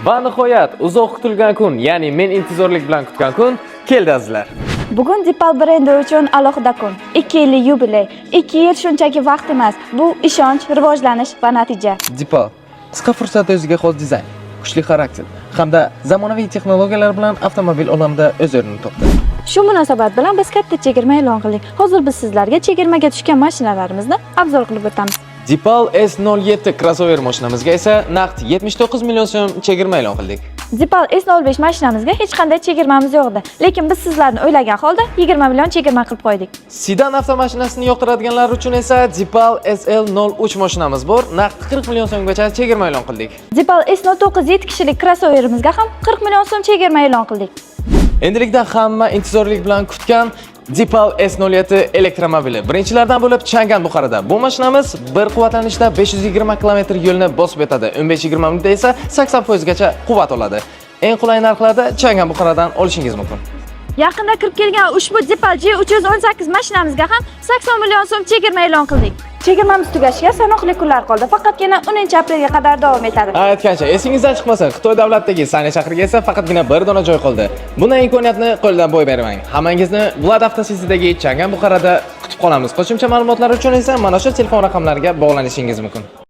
Va nihoyat uzoq kutilgan kun, ya'ni men intizorlik bilan kutgan kun keldi, azizlar. Bugun Deepal brendi uchun alohida kun. 2 yillik yubiley. 2 yil shunchaki vaqt emas. Bu ishonch, rivojlanish va natija. Deepal qisqa fursatda o'ziga xos dizayn, kuchli xarakter hamda zamonaviy texnologiyalar bilan avtomobil olamida o'z o'rnini topdi. Shu munosabat bilan biz katta chegirma e'lon qildik. Hozir biz sizlarga chegirmaga tushgan mashinalarimizni обзор qilib o'tamiz. Deepal S07 crossover mashinamizga esa naqd 79 million so'm chegirma e'lon qildik. Deepal S05 mashinamizga hech qanday chegirmamiz yo'q edi. Lekin biz sizlarni o'ylagan holda 20 million chegirma qilib qo'ydik. Sedan avtomashinasini yoqtiradiganlar uchun esa Deepal SL03 mashinamiz bor, naqd 40 million so'mgacha chegirma e'lon qildik. Deepal S09 7 kishilik crossoverimizga ham 40 million so'm chegirma e'lon qildik. Endilikda hamma intizorlik bilan kutgan Deepal S07 elektromobili birinchilardan bo'lib Changan Buxarada. Bu mashinamiz bir quvvatlanishda 520 km yo'lni bosib o'tadi. 15-20 minutda esa 80% gacha quvvat oladi. Eng qulay narxlarda Changan Buxaradan olishingiz mumkin. Yaqinda kirib kelgan ushbu Deepal G318 mashinamizga ham 80 million so'm chegirma e'lon qildik. Chegirmamiz tugashiga sanoqli kunlar qoldi. Faqatgina 10-aprelga qadar davom etadi. Aytgancha, esingizdan chiqmasin, Xitoy davlatidagi Sanya shahriga esa faqatgina bir dona joy qoldi. Bunday imkoniyatni qo'ldan boy bermang. Hammangizni Vlad Avtocity'dagi Changan Buxarada kutib qolamiz. Qo'shimcha ma'lumotlar uchun esa mana shu telefon raqamlariga bog'lanishingiz mumkin.